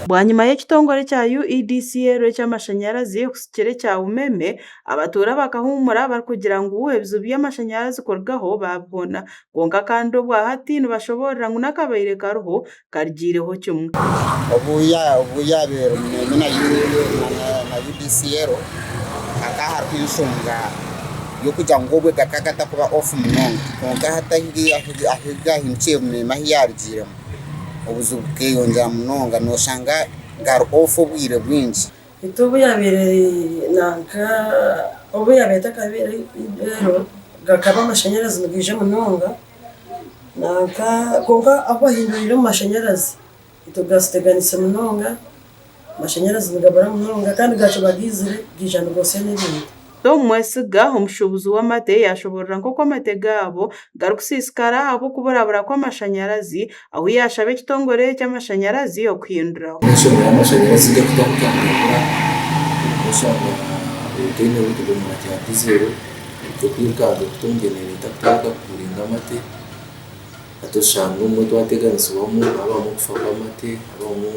Bwanyima y'ekitongore kya UEDCL eky'amashanyarazi okusikira ekya Umeme, abatuura bakahuumura barikugira ngu ebizibu by'amashanyarazi kurugaho baabihona. Kwonka kandi obwahati nibashoboorora ngu n'akabaire kariho karugiireho kimwe. Obu yaabaire Umeme na UDCL hakaba hariho enshonga y'okugira ngu obwe gakaba gatakuba off munonga kwonka hati ahu gaahindukiire Umeme ahu yaarugiiremu obuzibu bukeyongyera munonga nooshanga gari off obwire bwingi. Beitu obu yaabaire nanka obu yaabaire etakabaire reero gakaba amashanyarazi nigaija munonga nanka kwonka ahu bahinduriire omu mashanyarazi itwe gatuteganise munonga, amashanyarazi nigabura munonga kandi gaakiba gaizire gaija nigoosya n'ebintu. Tom Mwesiga, omushuubuzi w'amate yaashoboorora nk'oku amate gaabo garikusiisikara ahabw'okuburabura kw'amashanyarazi ahu yaashaba ekitongore ky'amashanyarazi okuhinduraho. Enshonga y'amashanyarazi garikutandika oshanga otaine ekidomora kya dizero ky'okwirukanga kuta omu genereta kutandika kukuringa amate hati oshanga obumwe twateganisibwamu habamu okufa kw'amate habamu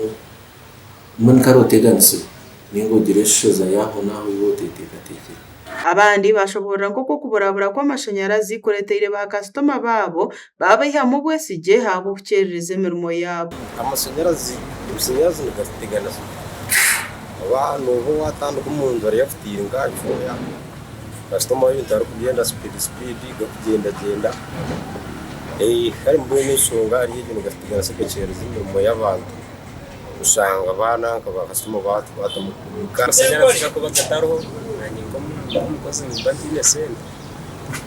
mbwenu kare oteganisibwa ninga ogire eshushoza y'ahonaaho ei waaba oteeteekateekire. Abandi baashoboorora nk'oku okuburabura kw'amashanyarazi kureeteire baakasitoma baabo baabaihamu obwesigye ahabw'okukyerereza emirimo yaabo. Amashanyarazi amashanyarazi nigatuteganisa oba nooba waatandika omuntu ari akutiire nka aha kyoya, kasitoma we tarikugyenda sipiidi sipiidi garikugyendagyenda kare mbwenu enshonga ahari egyo nigatuteganisa gakyerereza emirimo y'abantu. Oshanga abaana nka bakasitoma baatukwata omu kuruka. Amashanyarazi gakuba gatariho nanye nk'omukozi nimba ntaine sente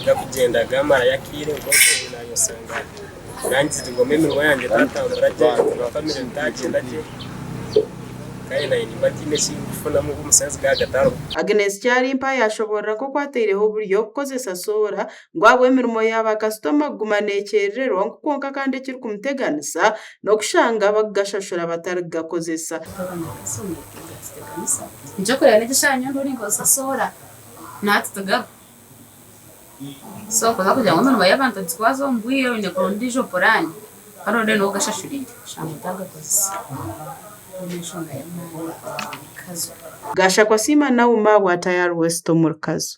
gakugyenda gamarayo akaire nk'obwo nanye osanga nangizirwemu emirimo yangye etatambura gye famire etagyenda gye kandi nanye nimba ntaine ekinkufunamu amasanyarazi gaba gatariho. Agnes Kyarimpa yaashoboorora nk'oku ataireho oburyo kukozesa soora ngu ahabw'emirimo ya baakasitoma kuguma neekyerererwa ngu kwonka kandi ekirikumuteganisa n'okushanga bakugashashura batarikugakozesa. Nikyokureba n'egi eshaaha nyowe ndiho ninkozesa soora nahati tigariho so kuza kugira ngu emirimo y'abantu ogitwaze omu bwire oine kuronda endiijo puraani kandi oronde n'ou ogashashuriire oshanga otagakozesa eyo n'enshonga y'amaani Kazo. Gashakwa Siima Nauma wa Tayari West omuri Kazo.